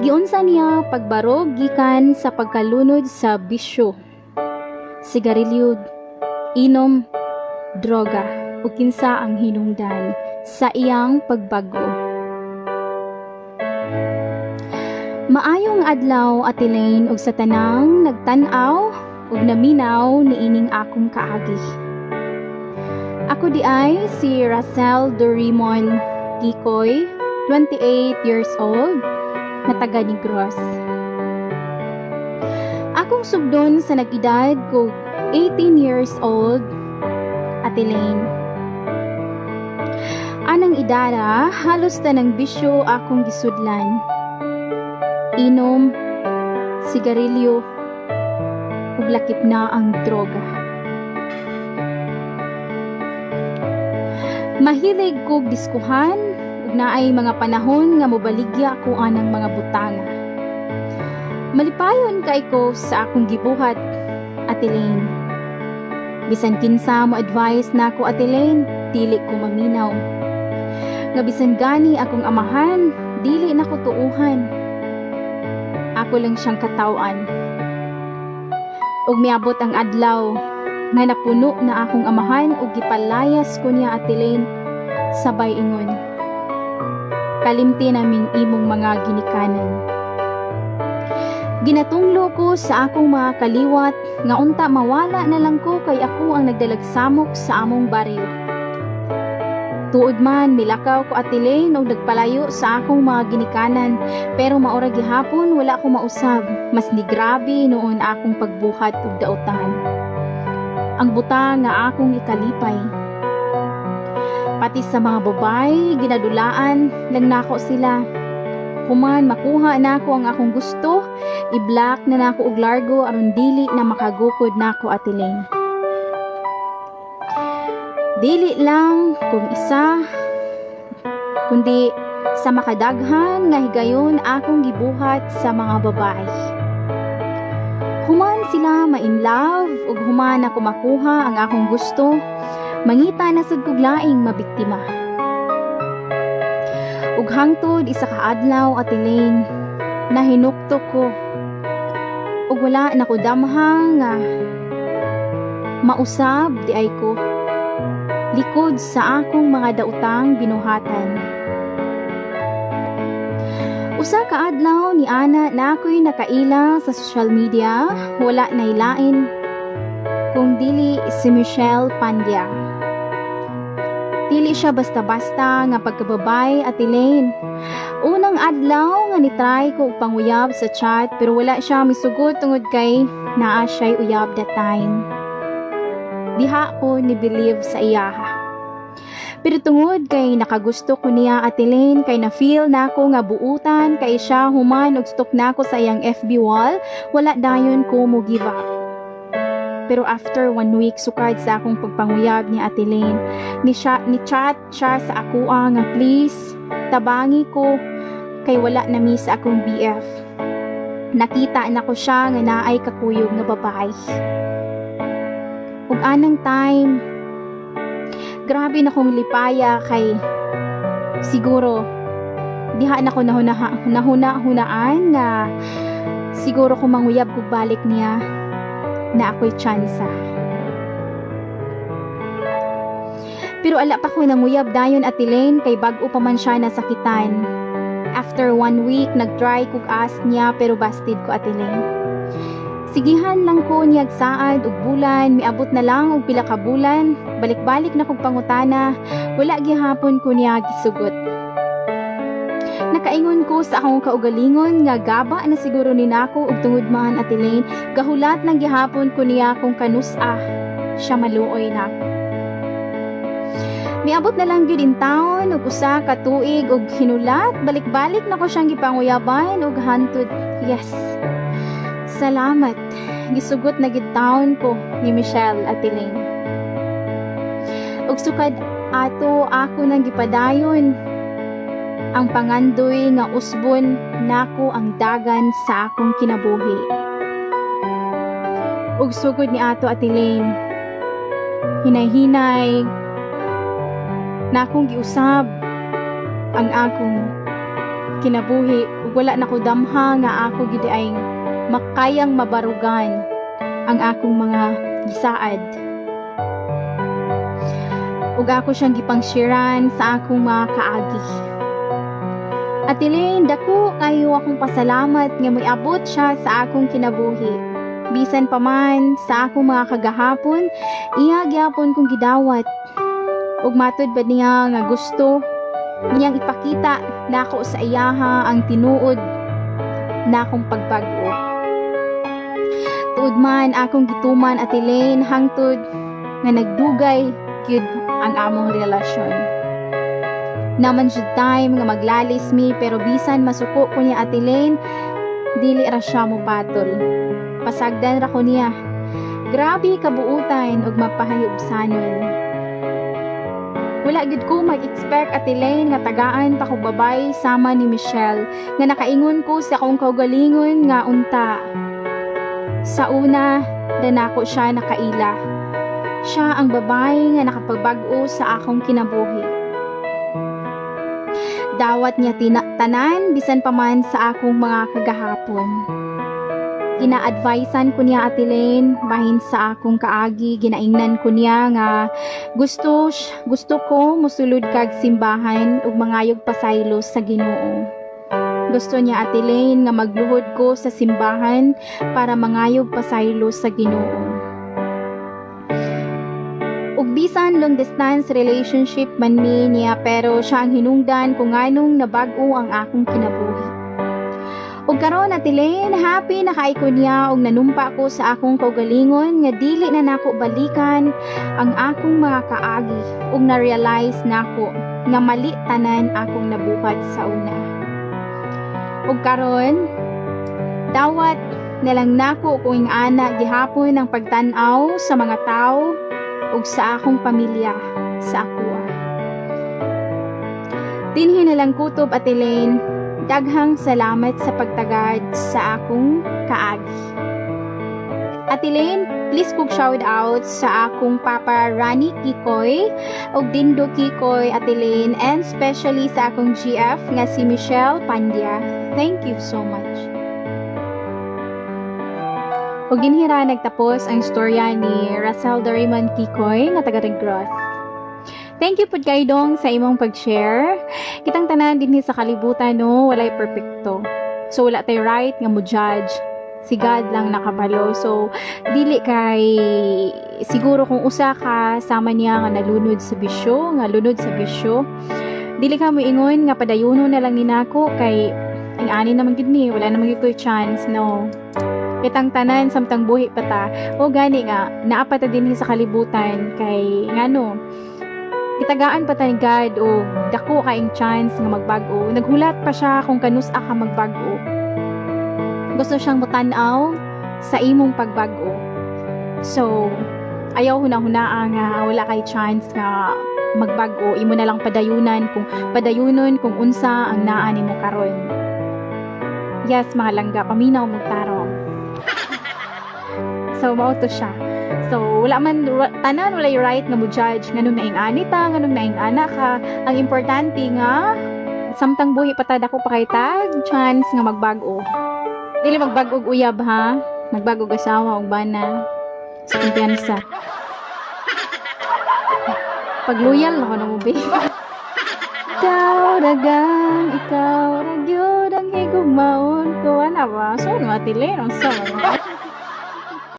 Giunsa niya pagbarog gikan sa pagkalunod sa bisyo, sigarilyo, inom, droga, ug kinsa ang hinungdan sa iyang pagbag-o. Maayong adlaw, Ate Lane, ug sa tanang nagtan-aw ug naminaw niining akong kaagi. Ako di ay si Russell Dorimon Kikoy, 28 years old, na taga Negros. Akong sugdon sa nag-edad ko 18 years old, Ate Lane. Anang idara, halos tanang bisyo akong gisudlan. Inom, sigarilyo, ug lakip na ang droga. Mahilig kog diskuhan ug naay mga panahon nga mobaligya ko anang mga butanga. Malipayon kay ko sa akong gibuhat, Ate Lane. Bisan kinsa mo advice nako, Ate Lane, dili ko maminaw. Nga bisan gani akong amahan, dili nako tuuhan. Ako lang siyang katawan. Ug miabot ang adlaw nga napuno na akong amahan ug gipalayas ko niya, Ate Lane, sabay ingon, "Kalimti naming imong mga ginikanan." Ginatunglo ko sa akong mga kaliwat nga unta mawala na lang ko kay ako ang nagdalagsamok sa among baryo. Tuod man, milakaw ko, Ate Lane, og nagpalayo sa akong mga ginikanan, pero maura gihapon wala ko mausab. Mas nigrabe noon akong pagbuhat og dautan. Ang butang nga akong ikalipay. Pati sa mga babay, ginadulaan lang nako sila. Human makuha nako ang akong gusto, i-block na nako og largo aron dili na makagukod nako, Ate Lane. Dili lang kung isa, kundi sa makadaghan nga higayon akong gibuhat sa mga babae. Human sila ma-in love ug human ako makuha ang akong gusto, mangita na sad kog laing mabiktima. Ug hangtod isa ka adlaw, Ate Lane, nahinukto ko. Ug wala na ko damhang nga mausab di ay ko. Likod sa akong mga dautang binuhatan. Usa ka adlaw ni ana na ako'y nakaila sa social media, wala nay lain kung dili si Michelle Pandya. Dili siya basta-basta nga pagkababay, Ate Lane. Unang adlaw nga ni-try ko og panguyab sa chat, pero wala siya misugot tungod kay naa siya'y uyab that time. Diha ko ni believe sa iyaha. Pero tungod kay nakagusto ko niya, Ate Lane, kay na-feel nako nga buutan kay siya human og stalk nako sa iyang FB wall, wala dayon ko mo give up. Pero after one week sukad sa akong pagpanguyab ni Ate Lane, ni, siya, ni chat siya sa akoa nga please, tabangi ko kay wala na mi sa akong BF. Nakita na ko siya nga naay kakuyog nga babae. Ug anang time, grabe na kong lipaya kay siguro diha na ko nahuna-hunaan nga siguro kung manguyab kog balik niya na ako'y tsansa. Pero ala pa ko nanguyab dayon, Ate Lane, kay bag-o pa man siya nasakitan. After one week, nagtry kog ask niya pero busted ko, Ate Lane. Sigihan lang ko niyag saad ug bulan, miabot na lang og pila ka bulan, balik-balik na kog pangutana, wala gihapon ko niya gisugot. Nakaingon ko sa akong kaugalingon nga gaba na siguro ni nako ug tungod man, Ate Lane, gahulat lang gihapon ko niya kung kanus-a siya maluoy nako. Miabot na lang gyud in town og usa ka tuig ug hinulat, balik-balik na ko siyang gipanguyaban ug hantod, yes. Salamat. Gisugot na gid taon ko ni Michelle, Ate Lane. Ug sukad ato ako nang gipadayon ang pangandoy nga usbon nako ang dagan sa akong kinabuhi. Ug sugod ni ato, Ate Lane, hinay-hinay na akong giusab ang akong kinabuhi ug wala na ko damha nga ako gid ay makayang mabarugan ang akong mga gisaad. Ug ako siyang gipang-sharean sa akong mga kaagi. Ate Elaine, dako kayo akong pasalamat nga moabot siya sa akong kinabuhi. Bisan pa man sa akong mga kagahapon, iya gyapon kong gidawat. Ug matud ba niya nga gusto niyang ipakita nako sa iyaha ang tinuod nakong pagbag-o. Tuod man akong gituman, Ate Elaine, hangtod nga nagdugay gyud ang among relasyon. Naa man jud time nga maglalis mi, pero bisan masuko ko niya, Ate Elaine, dili ra siya mopatol. Pasagdan ra ko niya. Grabe kabuutan ug mapahayubsanon. Wala gid ko mag-expect, Ate Elaine, nga tagaan pa ko babay sama ni Michelle nga nakaingon ko sa akong kaugalingon nga unta. Sa una, nako siya nakaila. Siya ang babae nga nakapagbag-o sa akong kinabuhi. Dawat niya tanan bisan pa man sa akong mga kagahapon. Gina-advisean ko niya, Ate Lane, bahin sa akong kaagi. Ginaingnan ko niya nga gusto ko musulod kag simbahan ug mangayog pasaylo sa Ginoo. Gusto niya, Ate Lane, nga magluhod ko sa simbahan para mangayog pasaylo sa Ginoo. Ug bisan long distance relationship man mi niya, pero siya ang hinungdan kung nganong nabag-o ang akong kinabuhi. Ug karon, Ate Lane, happy na kay ko niya ug nanumpa ko sa akong kaugalingon nga dili na nako balikan ang akong mga kaagi ug na-realize nako nga mali tanan akong nabuhat sa una. Ug karon, dawat na lang nako kung ana gihapon ang pagtan-aw sa mga tao ug sa akong pamilya sa akoa. Dinhi na lang kutob, Ate Lane. Daghang salamat sa pagtagad sa akong kaagi. Ate Lane, please kog shout out sa akong papa Rani Kikoy ug Dindo Kikoy, Ate Lane, and especially sa akong GF nga si Michelle Pandia. Thank you so much. Ug dinhi ra nagtapos ang storya ni Russell Doraemon Kikoy nga taga Negros. Thank you pud kay dong sa imong pag-share. Kitang tanan dinhi sa kalibutan, no, walay perpekto. So wala tay right nga mo judge. Si God lang nakabalo. So dili kay siguro kung usa ka sama niya nga nalunod sa bisyo, nga lunod sa bisyo, dili ka mo ingon nga padayuno na lang ni nako kay ang ani naman gid ni, wala naman gid ko'y chance, no. Kitang tanan samtang buhi pa ta. O gani nga naa pa ta dinhi sa kalibutan kay ngano gitagaan pa ta ni God og dako kaing chance nga magbag-o. Naghulat pa siya kung kanus-a ka magbag-o. Gusto siyang mutan-aw sa imong pagbag-o. So, ayaw huna-hunaa nga wala kay chance nga magbag-o. Imo na lang padayunon kung unsa ang naa nimo karon. Yes, mga langga, paminaw mo tarong. So, mao to siya. So, wala man, tanan walay right nga mo judge nganong naing ani ta, nganong naing ana ka. Ang importante nga, samtang buhi pa ta, dako pa kay tag chance nga magbag-o. Dili magbag-og uyab ha, magbag-og asawa ug bana. Sa kumpiyansa. Pag loyal na ko na mo, be. Ikaw ragang, ikaw ra gyud ang higugmaon ko. Ana ba? So, ano, Ate Len? Ang sa